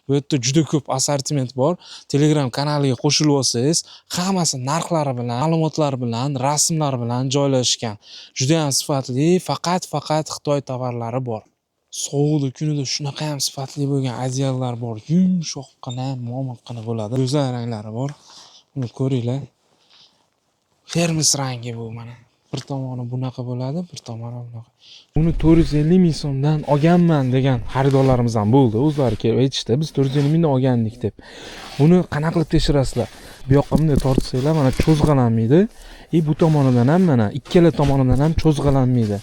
Bu yerda juda ko'p assortiment bor. Telegram kanaliga qo'shilib olsangiz, hammasi narxlari bilan, ma'lumotlar bilan, rasmlar bilan joylashgan. Juda ham sifatli, faqat Xitoy tovarlari bor. Sovuqda kunida shunaqa ham sifatli bo'lgan одеял lar bor. Yumshoqqina, momiqqina bo'ladi. Go'zal ranglari bor. Buni ko'ringlar. Hermes rangi bu mana. Bir tomoni bunaqa bo'ladi, bir tomoni bunaqa. Buni 450 ming so'mdan olganman degan xaridorlarimiz ham bo'ldi. O'zlari kelib aytishdi, biz 450 mingdan olgandik deb. Buni qanaqa qilib tekshirasizlar? Bu yoqqa bunday tortsanglar, mana cho'zg'alanmaydi. И bu tomonidan ham, mana ikkala tomonidan ham cho'zg'alanmaydi.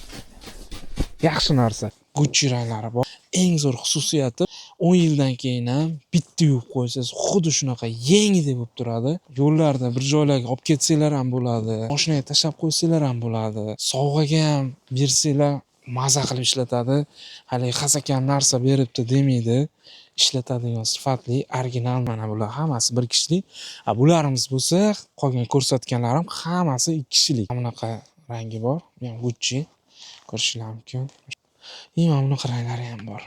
Yaxshi narsa. Gucci ranglari bor. Eng zo'r xususiyati, 10 yildan keyin ham bitta yuvib qo'ysangiz, xuddi shunaqa yangidek bo'lib turadi. Yo'llarda bir joylarga olib ketsanglar ham bo'ladi. Moshinaga tashlab qo'ysanglar ham bo'ladi. Sovg'aga ham bersanglar, maza qilib ishlatadi. Haligi xasakam narsa beribdi demaydi. Ishlatadigan sifatli, original mana bular hammasi bir kishilik. A bularimiz bo'lsa, qolgan ko'rsatganlarim hammasi ikki kishilik. Bunaqa rangi bor. Bu ham Gucci. Ko'rishinglar mumkin. И mana bunaqa ranglari ham bor.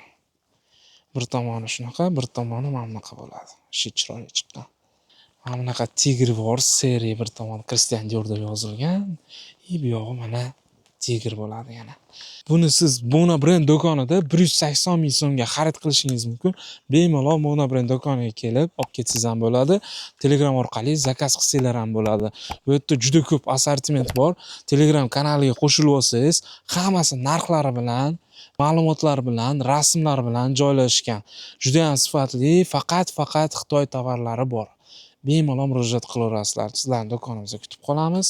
Bir tomoni shunaqa, bir tomoni mana bunaqa bo'ladi. Shu chiroyli chiqqan. Mana bunaqa тигр bor, серый, bir tomoni Christian Dior deb yozilgan. И bu yog'i mana тигр bo'ladi yana. Buni siz Mono Brand do'konida 180 ming so'mga xarid qilishingiz mumkin. Bemalol Mono Brand do'koniga kelib olib ketsangiz ham bo'ladi. Telegram orqali заказ qilsanglar ham bo'ladi. Bu yerda juda ko'p assortiment bor. Telegram kanaliga qo'shilib olsangiz, hammasi narxlari bilan, ma'lumotlar bilan, rasmlar bilan joylashgan. Juda ham sifatli, faqat Xitoy tovarlari bor. Bemalol murojaat qilaverasizlar. Sizlarni do'konimizda kutib qolamiz.